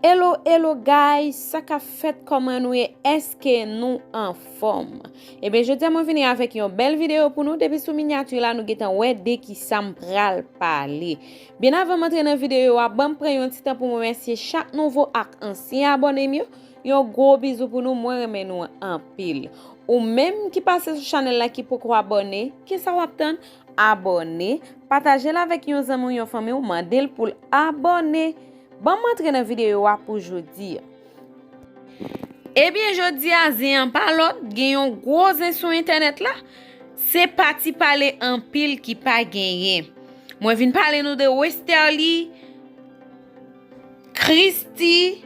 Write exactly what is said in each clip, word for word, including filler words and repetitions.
Hello, hello guys, sa k ap fèt, kòman nou ye? Èske nou anfòm? Ebyen, jodi a mwen vini avèk yon bèl videyo pou nou. Depi sou minyati la, nou gentan wè de kisa m pral pale. Byen avan m antre nan videyo a, ban m pran yon ti tan pou m remèsye chak nouvo ak ansyen abòne m yo. Yon gwo bizou pou nou, mwen renmen nou anpil. Ou menm ki pase sou chanèl la ki poko abòne, kisa w ap tann? Abòne, pataje l avèk yon zanmi w, yon fanmi w, mande l pou l abòne. Ban m antre nan videyo a pou jodi a. Ebyen, jodi a, zen an pa lòt, gen yon gwo zen sou entènèt la. Se pati pale anpil ki pa genyen. Mwen vin pale nou de Westerlie, Christie,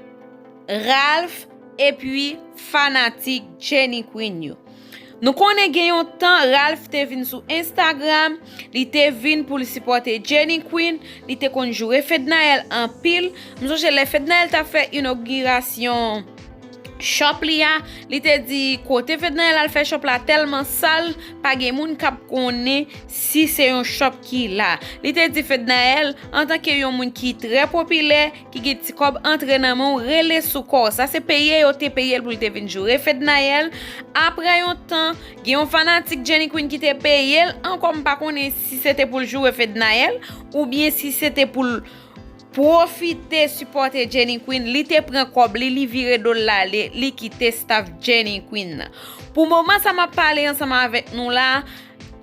Ralph, epi fanatik Jenny Queen yo. Nou konnen gen yon tan, Ralph te vin sou Instagram, li te vin pou l sipòte Jenny Queen, li te konn joure Fednaelle anpil. M sonje lè Fednaelle t ap fè inogirasyon shop li a, li te di kote Fednaelle al fè shop la tèlman sal, pa gen moun k ap konnen si se yon shop ki la. Li te di Fednaelle, antanke yon moun ki trè popilè, ki gen ti kòb antre nan men w, rele sou kò w. Sa se peye yo te peye l pou l te vin joure Fednaelle. Apre yon tan, gen yon fanatik Jenny Queen ki te peye l ankò, m pa konnen si se te pou l joure Fednaelle oubyen si se te pou l pwofite sipòte Jenny Queen, li te pran kòb li, li vire do l l ale, li kite staff Jenny Queen nan. Pou moman sa m ap pale ansanm avèk nou la,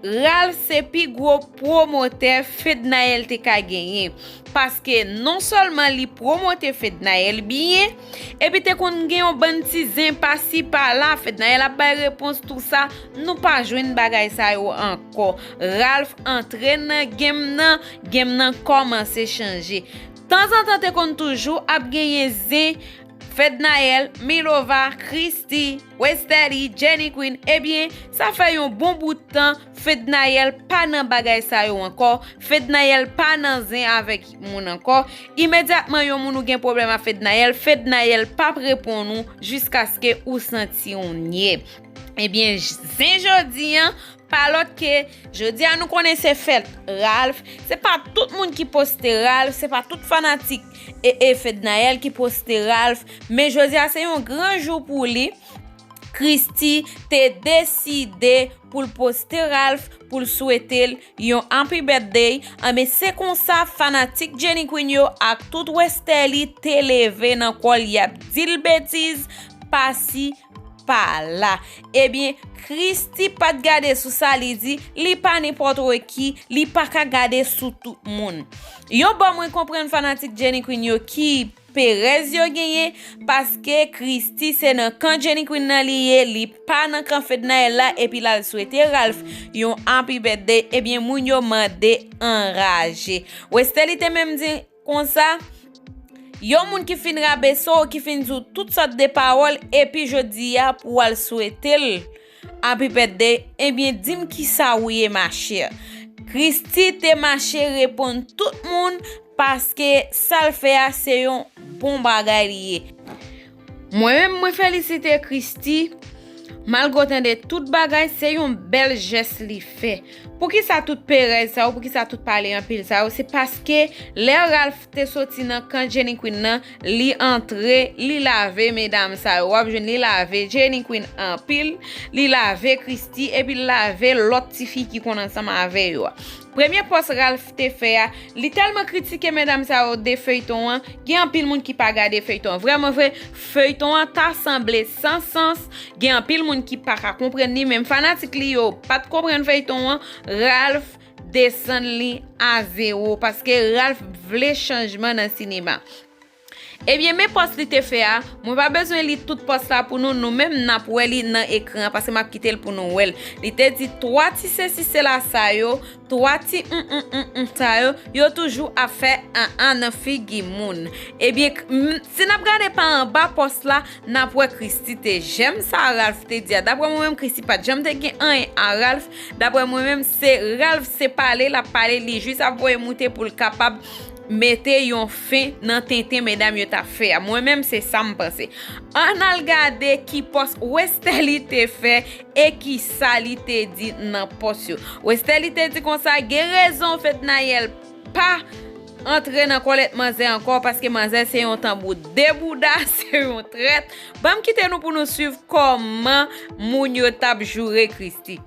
Ralph se pi gwo pwomotè Fednaelle te ka genyen. Paske non sèlman li pwomote Fednaelle byen, epi te konn gen yon bann ti zen pasi pala, Fednaelle ap bay repons tou sa, nou pa jwenn bagay sa yo ankò. Ralph antre nan game nan, game nan kòmanse chanje. Tanzantan te konn toujou ap genyen zen Fednaelle, Milova, Christie, Westerlie, Jenny Queen, ebyen, sa fè yon bon bout tan Fednaelle pa nan bagay sa yo ankò, Fednaelle pa nan zen avèk moun ankò. Imedyatman yon moun ou gen pwoblèm ak Fednaelle, Fednaelle p ap reponn ou jiskaske ou santi w nye. Ebyen, zen jodi an, pa lòt ke jodi a nou konnen se fèt Ralph. Se pa tout moun ki poste Ralph, se pa tout fanatik e, e Fednaelle ki poste Ralph, men jodi a se yon gran jou pou li. Christie te deside pou l poste Ralph, pou l swete l yon happy birthday. Anben, se konsa fanatik Jenny Queen yo ak tout Westerlie te leve nan kò l, y ap di l betiz pasi pala. Ebyen, Christie pa t gade sou sa li di, li pa nenpòt ki, li pa ka gade sou tout moun. Yon bò mwen konprann fanatik Jenny Queen yo ki perèz yo genyen, paske Christie se nan kan Jenny Queen nan li ye, li pa nan kan Fednaelle la, epi l al swete Ralph yon happy birthday, ebyen moun yo mande anraje. Westerlie te menm di konsa, yon moun ki fin rabese w, ki fin di w tout sòt de pawòl, epi jodi a pou w al swete l happy birthday, ebyen di m kisa ou ye machè. Christie te mache reponn tout moun, paske sa l fè a se yon bon bagay li ye. Mwen menm mwen felisite Christie, malgre w tande tout bagay, se yon bèl jès li fè. Poukisa tout perèz sa yo, poukisa tout pale anpil sa yo? Se paske lè Ralph te soti nan kan Jenny Queen nan, li antre, li lave medam sa yo. W ap jwenn li lave Jenny Queen anpil, li lave Christie, epi l lave lòt tifi ki konn ansanm avè yo a. Premye pòs Ralph te fè a, li tèlman kritike medam sa yo de feyton an, gen anpil moun ki pa gade feyton an. Vrèman vre, feyton an ta sanble san sans, gen anpil moun ki pa ka konprann li, menm fanatik li yo pa t konprann feyton an, Ralph desann li a zewo, paske Ralph vle chanjman nan sinema. Ebyen, men pòs li te fè a, mwen pa bezwen li tout pòs la pou nou, nou menm n ap wè li nan ekran an, paske m ap kite l pou nou wè l. Li te di twa ti sesi sela sa yo, twa ti mm, mm, mm, mm sa yo, yo toujou ap fè an, an nan figi moun. Ebyen, k-, m, si n ap gade pa anba pòs la, n ap wè Christie te jèm sa Ralph te di a. Daprè mwen menm, Christie pa t janm te gen anyen a Ralph. Daprè mwen menm, se Ralph se pale l ap pale, li jis ap voye moute pou l kapab mete yon fen nan tenten medam yo t ap fè a. Mwen menm, se sa m panse. Ann al gade ki pòs Westerlie te fè e ki sa li te di nan pòs yo. Westerlie te di konsa, gen rezon Fednaelle pa antre nan kòlèt manzè ankò, paske manzè se yon tanbou de bouda, se yon trèt. Ban m kite nou pou nou swiv kòman moun yo t ap joure Christie.